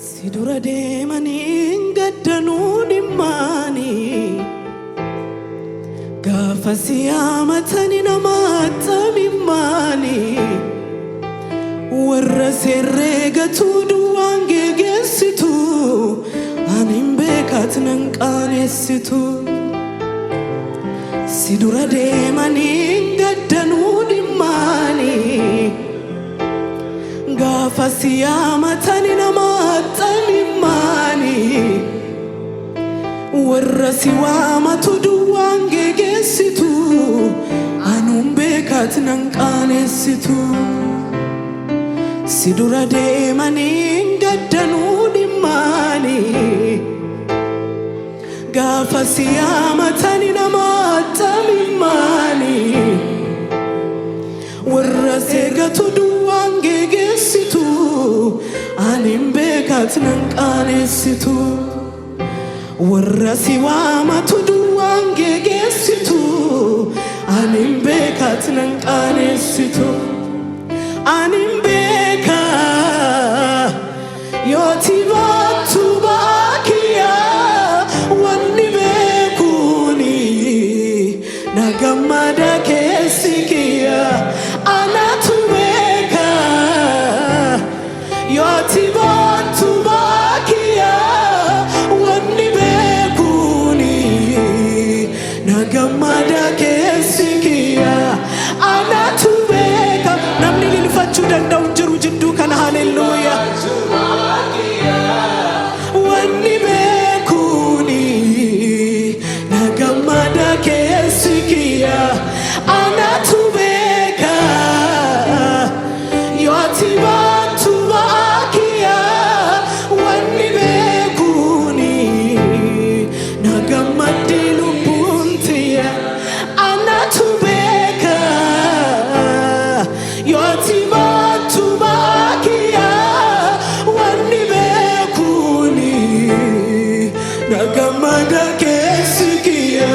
Si dura deemanii gaddanuu dhimmaanii, gaafa si yaamatanii nama attamimmaanii, warra seerreegatu duwwaan gegeessitu, ani hin beekat nan qaaneessitu. Si dura deemanii gaddanuu dhimmaanii, gaafa si yaamatanii nama attamimmaanii, warra si waamatu duwwaan gegeessitu, anuun beekat nan qaaneessitu. Si dura deemanii gaddanuu dhimmaanii, gaafa si yaamatanii nama attamimmaanii, warra seegatu duwwaan gegeessitu, ani hin beekat nan qaaneessitu. Warra si waamatu duwwaan gegeessitu, ani hin beekat nan qaaneessitu. Ani hin beeka yooti baattu baakiyyaa, wanni beekuuni na gammada keessi kiyya. Anatu beeka yooti baattu baakiyya, wanni beekuuni na gammada keessi kiyya. Anatu beeka. Namni lilfachuu danda'u hin jiru jidduu kana. Haleluuyaa. Wanni beekuuni na gammada keessi kiyya. Anatu beeka yooti baattu baakiyya, wanni beekuuni na gammaddi lubbuun tiyya. Anatu beeka yooti baattu baakiyya, wanni beekuuni na gammada keessi kiyya.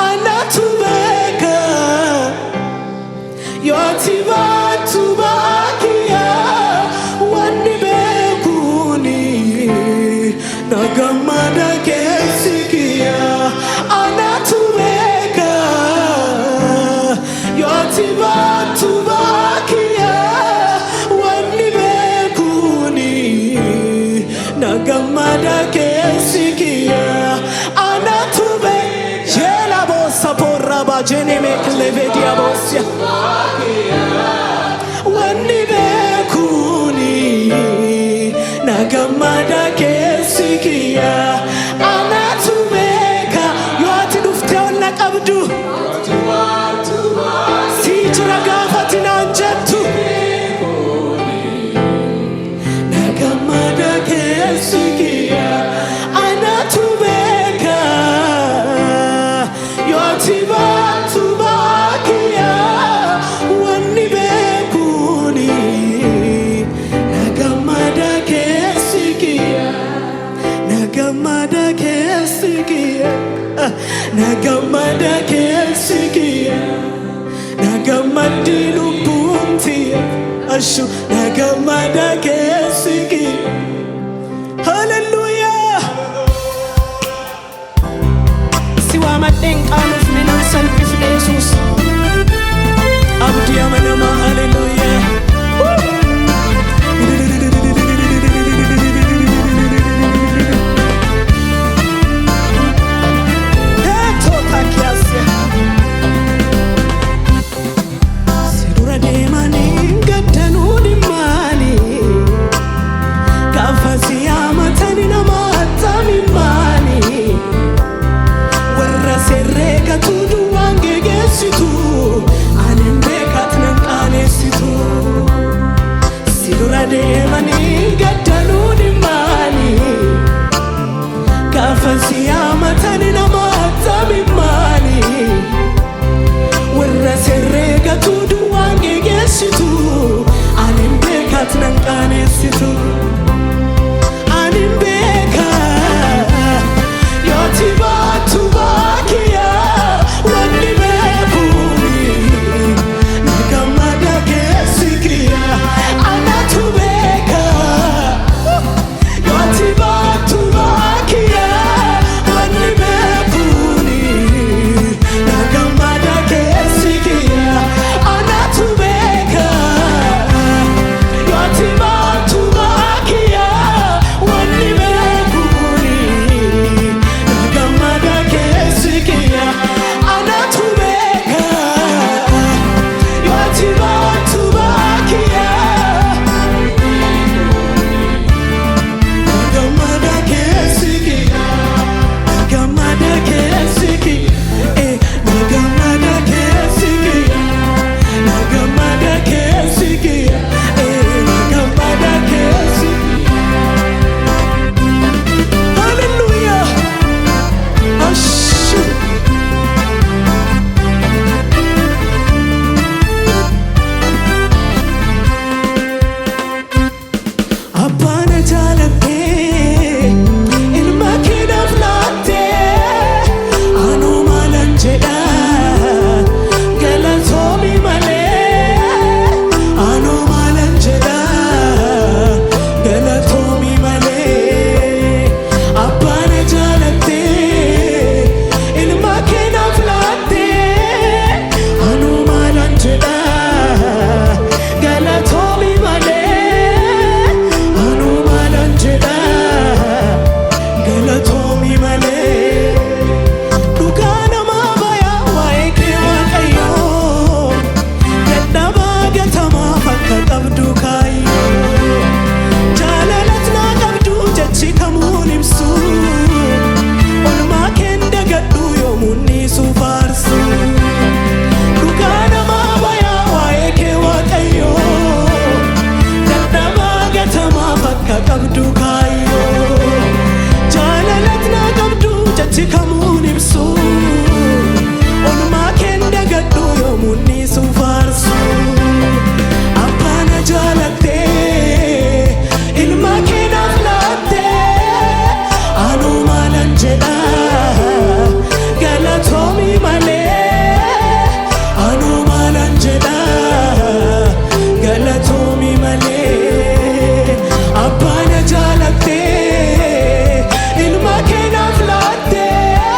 Anatu beeka yooti baattu baakiyya, wanni beekuuni na gammada keessi kiyya. Anatu beeka yooti baattu baakiyya, wanni beekuuni na gammada keessi kiyya. Anatu beeka. Jela bossa porra bajene mekleve diabossia. Wanni beekuuni na gammada keessi kiyya. Anatu beeka yoo ati dhuftee ol na qabdu, sii jira gaafati naan jettu, na gammada keessi kiyya. Anatu beeka yoo ati baattu baakiyya, wanni beekuuni na gammada keessi kiyya. Na gammada keessi kiyya. Na gammada keessi kiyya. Na gammaddi lubbuun tiyya. Ashu na gammada keessi kiyya. Hallelujah. Si waamadheen qaanofne, nan salphifne, Yesuus. Abdii amanamaa, hallelujah. Eetoo. Si dura deemanii gaddanuu dhimmaanii, gaafa si yaamatanii nama attamimmaanii, warra seerreegatu duwwaan gegeessitu, ani hin beekat nan qaaneessitu. Si dura deemanii gaddanuu dhimmaanii, gaafa si yaamatanii nama attamimmaanii, warra seerreegatu duwwaan gegeessitu, ani hin beekat nan qaaneessitu. Ani hin beeka yooti baattu baakiyya, wanni beekuuni na gammada keessi kiyya. Anatu beeka. Ka qabdu kaayyoo jaalalat naa qabdu jechi kamuun ibsu. Olmaa keen dagadhu yoomuun dhiisuu faarsu. Abbaana jaalattee ilma keenaaf laattee, anuu maalan jedha galatoomii malee. Anuu maalan jedha galatoomii malee. Abbaana jaalattee ilma keenaaf laattee.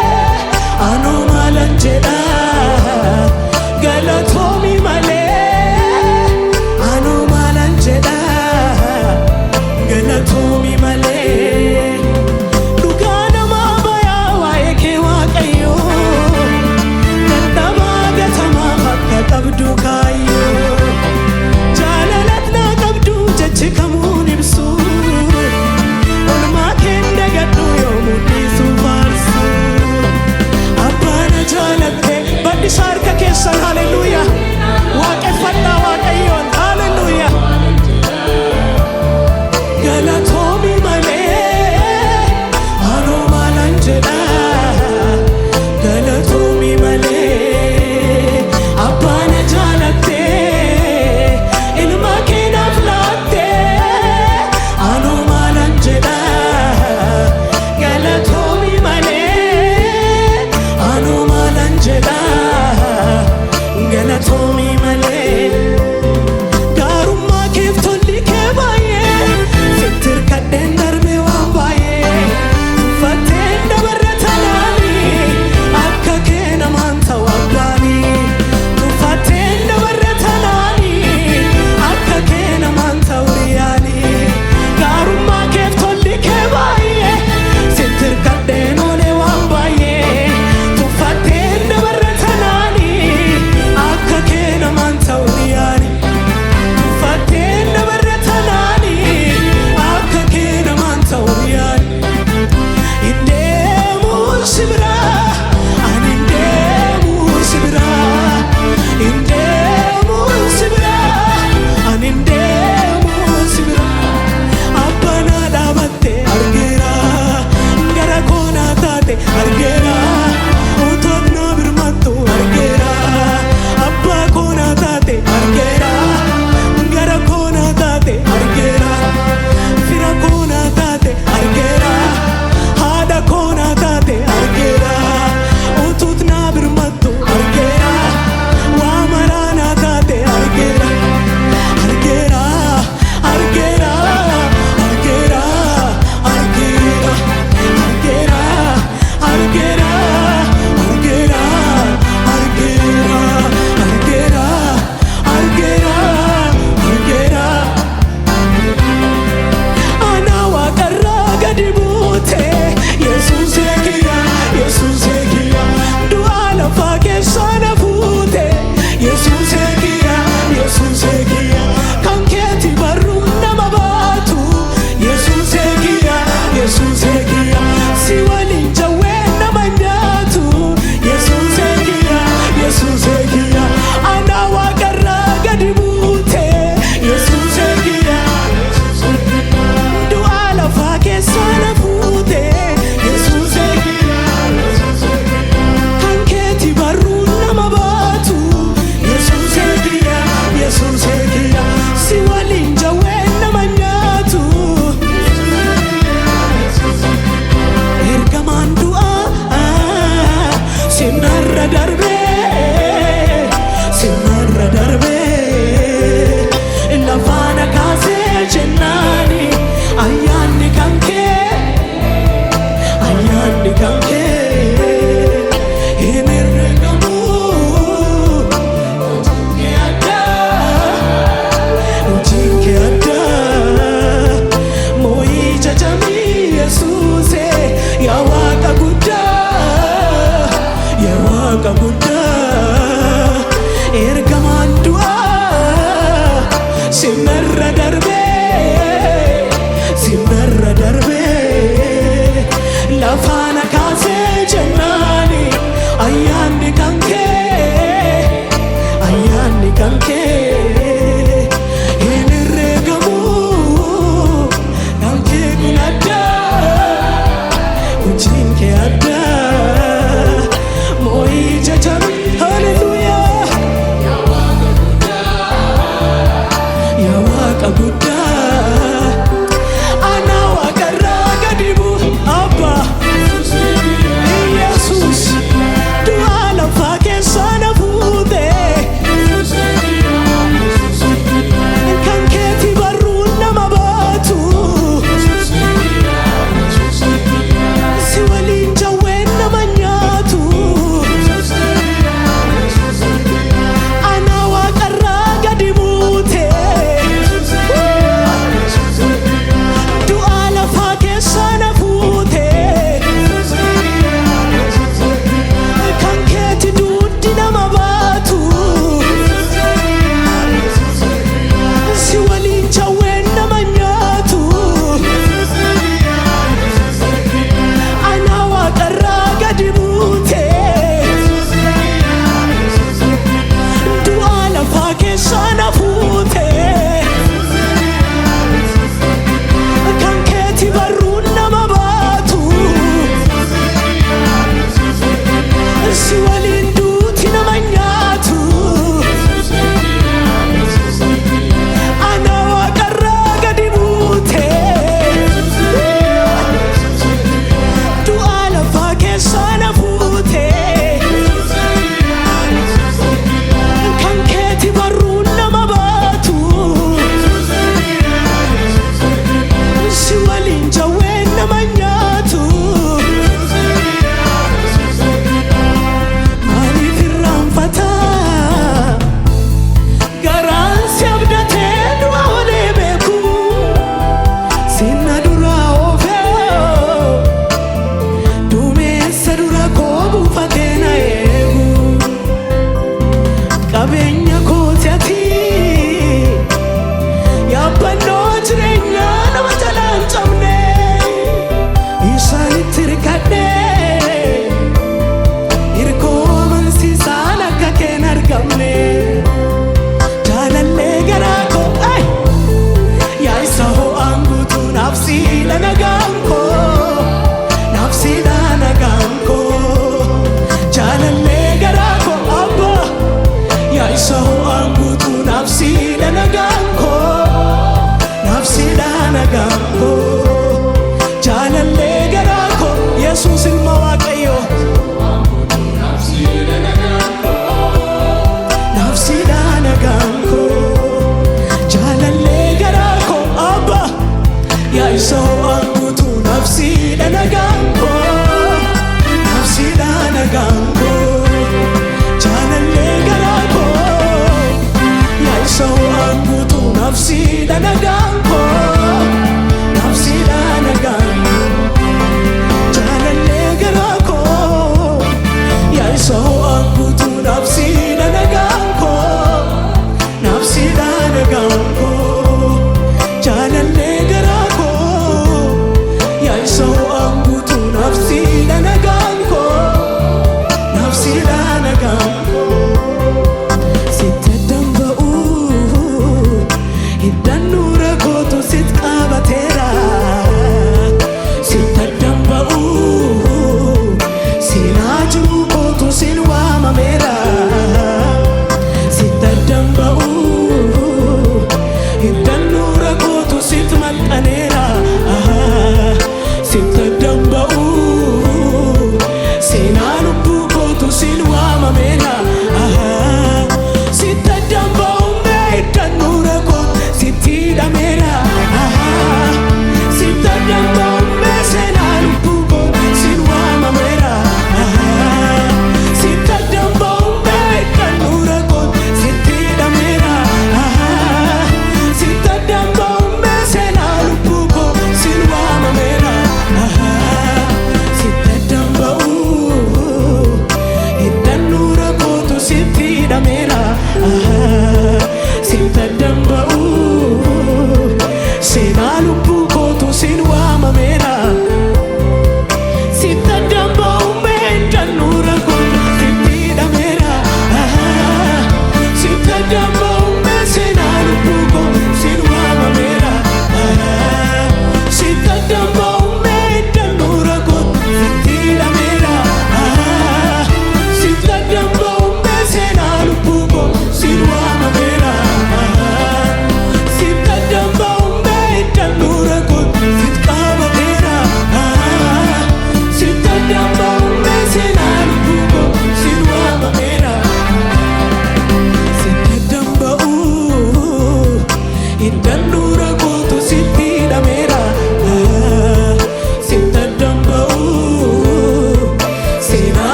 Yaa'isa ho'aan guutuu nafsiidha nagaan koo, nafsiidha nagaan koo, jaalallee garaa koo. Yaa'isa ho'aan guutuu nafsiidha nagaan koo, nafsiidha nagaan koo, jaalallee garaa koo. Yaa'isa ho'aan guutuu nafsiidha nagaan koo, nafsiidha nagaan koo, jaalallee garaa koo. Yaa'isa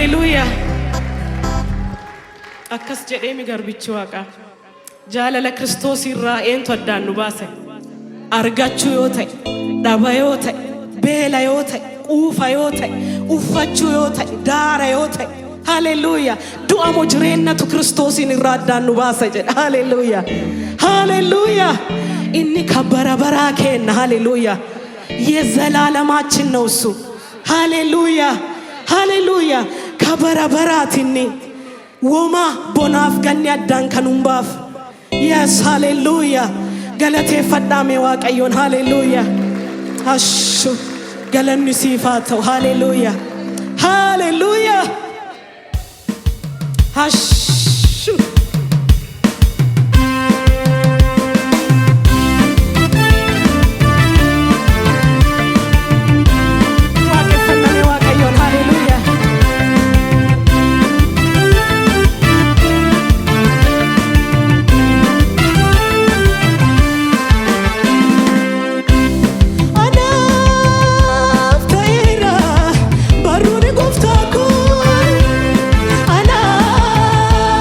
Haleluuyaa. Akkas jedheemi garbichi Waaqaa. Jaalala Kiristoos irraa eentu addaan nu baase? Argachuu yoo ta'e, dhaba yoo ta'e, beela yoo ta'e, quufa yoo ta'e, uffachuu yoo ta'e, daara yoo ta'e. Haleluuyaa. Du'a moo jireennatu Kiristoosiin irraa addaan nu baasa jedha. Haleluuyaa. Haleluuyaa. Inni kan bara baraa kenna. Haleluuyaa. የዘላለማችን ነው እሱ። ሃሌሉያ ሃሌሉያ። Ka bara baraati inni. Woma bonaaf ganni addaan kan hin baaf. Yes, haleluuyaa. Galateeffadhaa mee Waaqayyoon. Haleluuyaa. Hashshu, galanni siif haa ta'u. Haleluuyaa. Haleluuyaa. Hashshu. Waaqeffannaa mee Waaqayyoon. Haleluuyaa. Anaaf ta'eera barruun gooftaa koo. Anaaf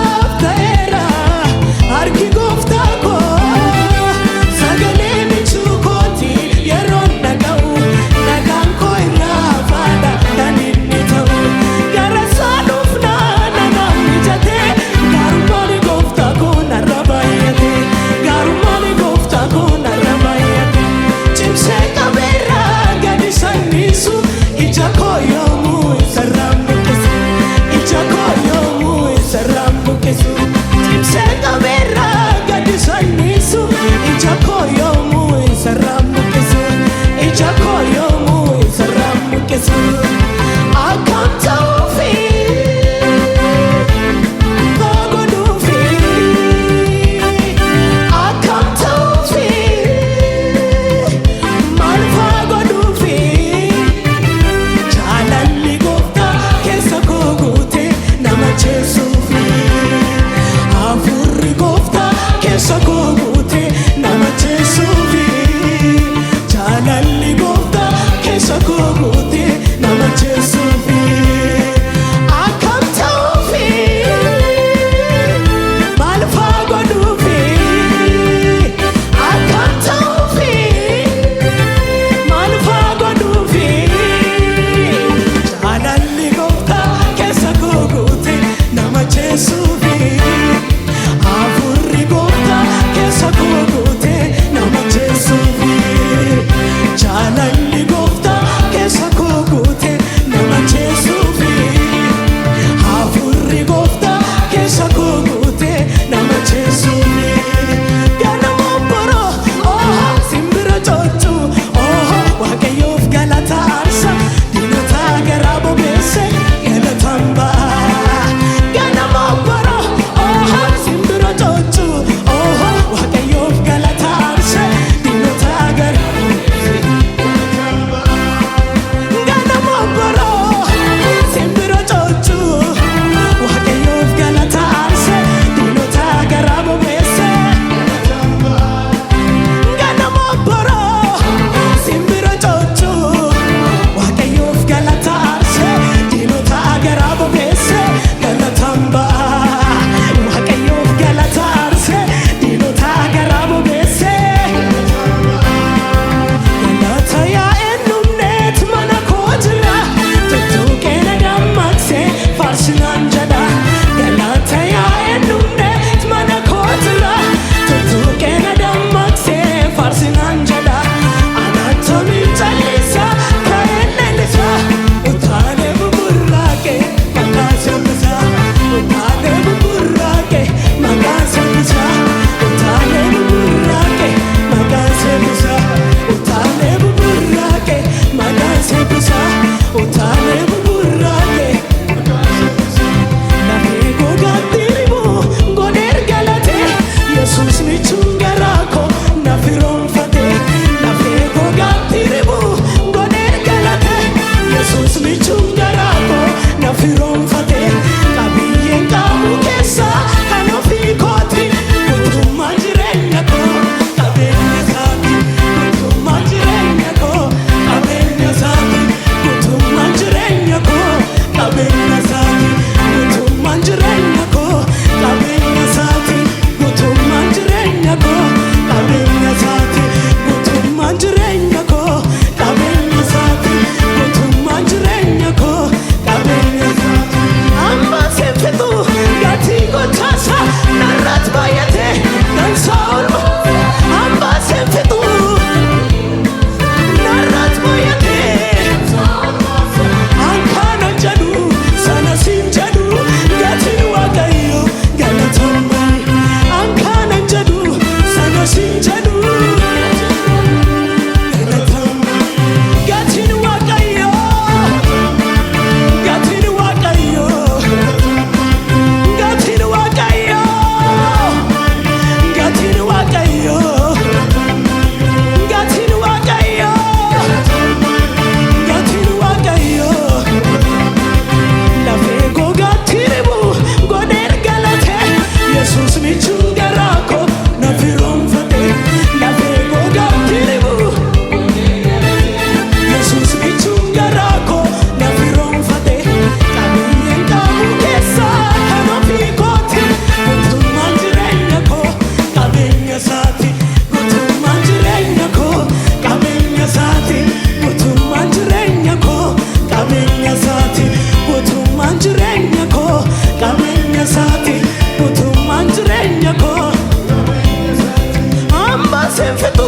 Dubbadheen fixu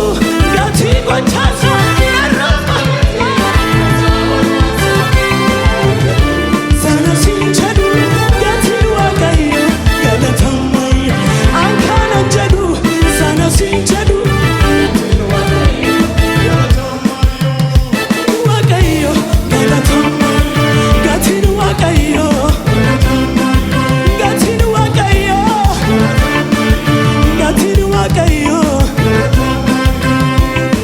gatii gochaasaa narraa. Sana siin jedhu gatii Waaqayyo galatammayya. An kana jedhu sana siin jedhu Waaqayyo galatammayya. Gatiin Waaqayyo, gatiin Waaqayyo, gatiin Waaqayyo.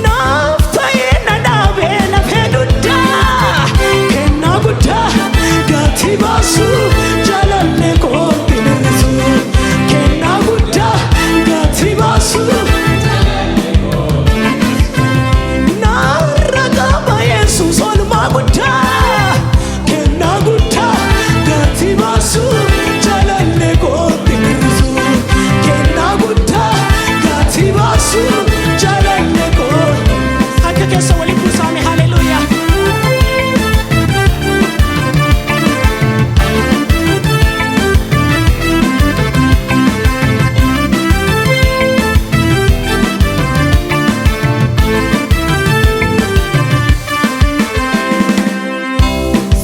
Naaf ta'ee na dhaabee lafee dugdaa, kennaa guddaa gatii baasu jaalallee kootti hir'isu. Kennaa guddaa gatii baasu. Narra qaba Yesuus oolmaa guddaa, kennaa guddaa gatii baasu jaalallee kootti hir'isu. Kennaa guddaa gatii baasu jaalallee kootti. Harka keessa waliin buusaame, haleluuyaa.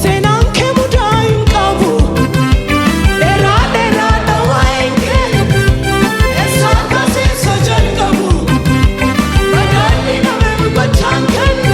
Seenaan kee mudaa hin qabu. Dheeraa dheeraa dhawaa hin kee. Eessaa kaseessa jalqabu. Badhaadhi namee gochaan kennu.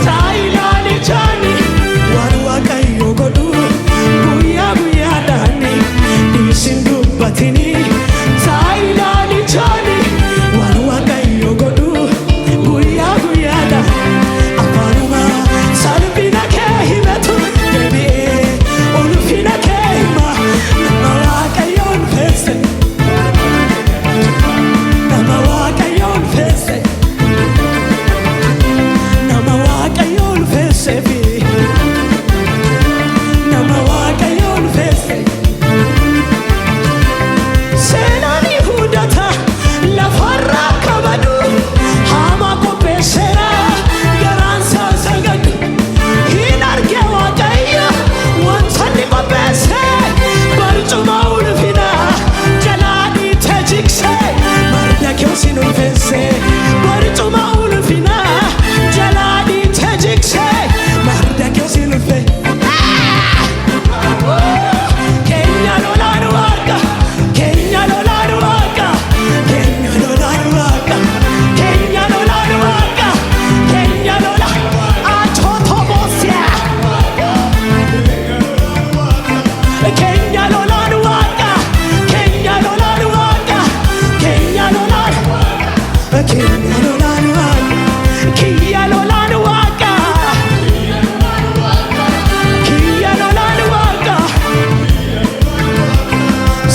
Taayilaan ijaani waan Waaqayyo godhu guyyaa guyyaadhaan dhiisin dubbatini. Taayilaan ijaani waan Waaqayyo godhu guyyaa guyyaadhaan afaanuma salphina kee himatu deebi'ee ulfina kee hima. Nama Waaqayyo ulfeesse, nama Waaqayyo ulfeesse, nama Waaqayyo ulfeesse fi nama Waaqayyo ulfeesse. Seenaan Yihuudota lafarraa kabadu hamaa qopheesseera garaan isaa sagadu. Hin arge Waaqayyo wanta inni qopheesse, barcuma ulfina jalaa dhiitee jigse. Mardokiyoosin ulfeesse, barcuma ulfina jalaa dhiitee jigse. Mardokiyoosin ulfe. Keenya lolaan Waaqa, keenya lolaan Waaqa, keenya lolaan Waaqa, keenya lolaan Waaqa, keenya lolaan achootomosia. Keenya lolaan Waaqa, keenya lolaan Waaqa, keenya lolaan, keenya lolaan Waaqa, kiyya lolaan Waaqa, kiyya lolaan Waaqa.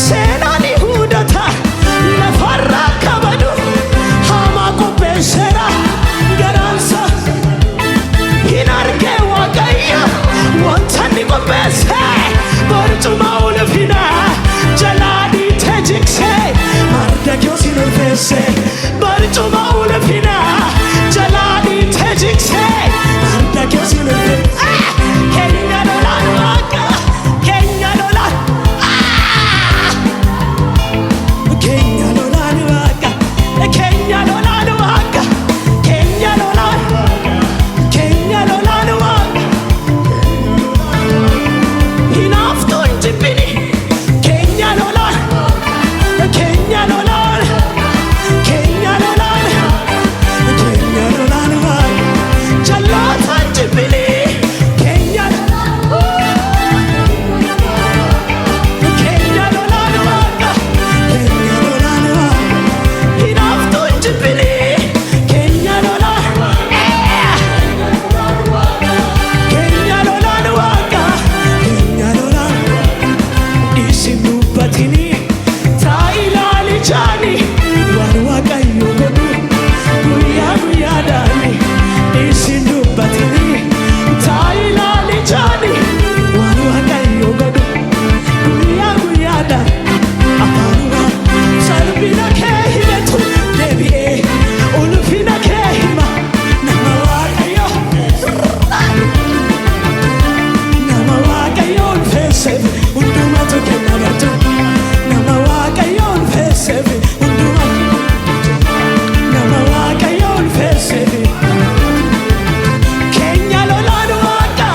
Seenaan Yihuudota lafarraa kabadu hamaa qopheesseera garaansa. Hin arge Waaqayyo wanta inni qopheesse, barcuma ulfina jalaa dhiitee jigse. Mardokiyoosin ulfeesse, barcuma ulfina jalaa dhiitee jigse. Mardokiyoosin ulfeesse. Keenya lolaan Waaqa, keenya lolaan, keenya lolaan Waaqa, keenya lolaan Waaqa, keenya lolaan, keenya lolaan Waaqa. Hinaaftuu hin jibbini. Keenya lolaan, keenya lolaan, keenya lolaan, keenya lolaan Waaqa. Jalloota hin jibbini. Keenya, keenya lolaan Waaqa, keenya lolaan Waaqa. Hinaaftuu hin jibbini. Keenya lolaan, keenya lolaan Waaqa, keenya lolaan. Dhiisin dubbatini, taa'i ilaali jaani waan Waaqayyo godhu guyyaa guyyaadhaan. Dhiisin dubbatini, taa'i ilaali jaani waan Waaqayyo godhu guyyaa guyyaadhaan. Afaanuma salphina kee himatu deebi'ee ulfina kee hima. Nama Waaqayyo, nama Waaqayyo ulfeesseef hundumatu kenna bartu. Nama Waaqayyo ulfeesseef hundumatu, nama Waaqayyo ulfeesseef. Keenya lolaan Waaqa,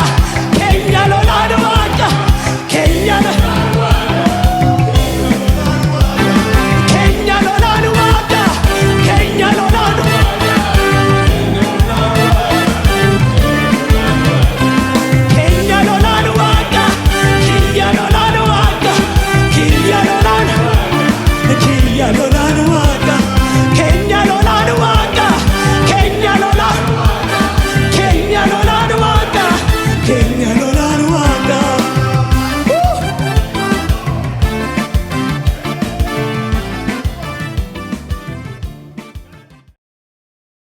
keenya lolaan Waaqa, keenya, keenya lolaan Waaqa, keenya lolaan, keenya lolaan Waaqa, kiyya lolaan Waaqa, kiyya lolaan, kiyya lolaan Waaqa, keenya lolaan Waaqa, keenya lolaan, keenya lolaan Waaqa, keenya lolaan.